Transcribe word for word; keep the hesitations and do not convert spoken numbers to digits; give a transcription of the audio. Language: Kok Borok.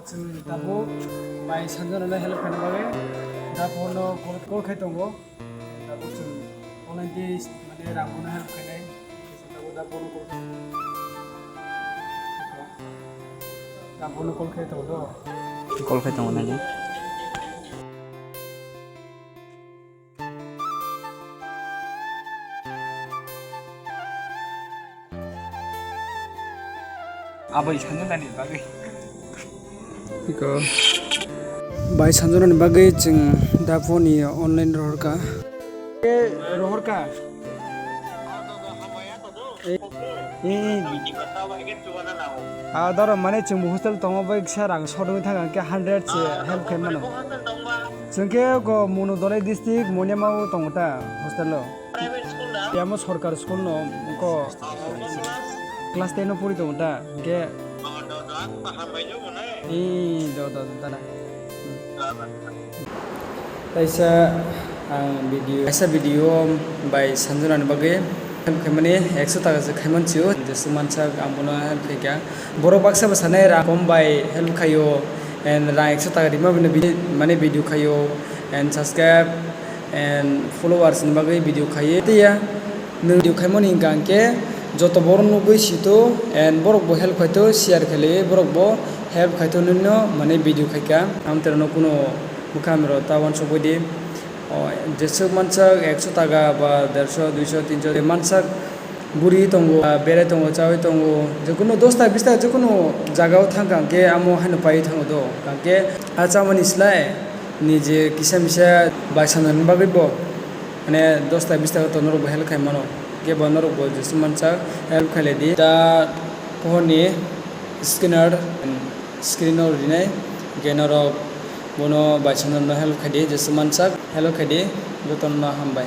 Chwng tabuk bai Sanjana no help khaina bagwi da phone no call, call khai tongo. Tabuk chwng online tei mane rang bono help khainai. Tabuk da phone no call khai, da phone no call khai tongo do. Call khai tongo nai. Abai Sanjanani bagwi. Iko. Bai Sanjanani bagwi chwng da phone ni online rohorka. E, rohorka. E, e. Ah, doro mane chwng bo hostel tongo bai kisa rang sodongwi thang khe hundred se help khai mano. Chwng khe go Monu Dolai district Moniama o tongo ta hostel o. Private school na? Yamo sorkar school no ko. Class ten no puri tongo ta. Hingke. Oh, do, do, ang pa hambai jo bo na. Ee, do, do, do, dana. Kaisa ang video, kaisa video bai Sanjana ni bagwi help khaimani ekso taka se khaiman sio, jesu mansak ang bono help khaikha. Borok baksa bo sanai rang kom bai help khaio, and rang ekso taka rima bini bi-, mane video khaio, and subscribe, and followers ni bagwi video khaiwi twiya. Nwng video khaimani hwnkha hwnkhe joto borok nugwi sito and borok bo help khaito, share khailaiwi borok bo help khaito, nwino mane video khaikha. Amtwrwino kuno bwkha hamrok ta uansukbaidi. O, jeswk mansak ekso taka ba derso, duiso, tinso mansak. Guri tongo, ah, berai tongo, chawi tongo, jekunu dos ta bis ta jekunu jaga o thang kha hwnkhe amo haino paiwi thango do. Hwnkhe a chamani slai nije kisa misa bai sanani bagwi bo mane dos ta bis ta to norok bo help khai mano. Hwnkhe bo norok bo jesu mansak help khailai di. Da pohor ni scanner screen o rinai hwnkhe norok bono bai sanani help khai di, jesu mansak help khai di, jotono hambai.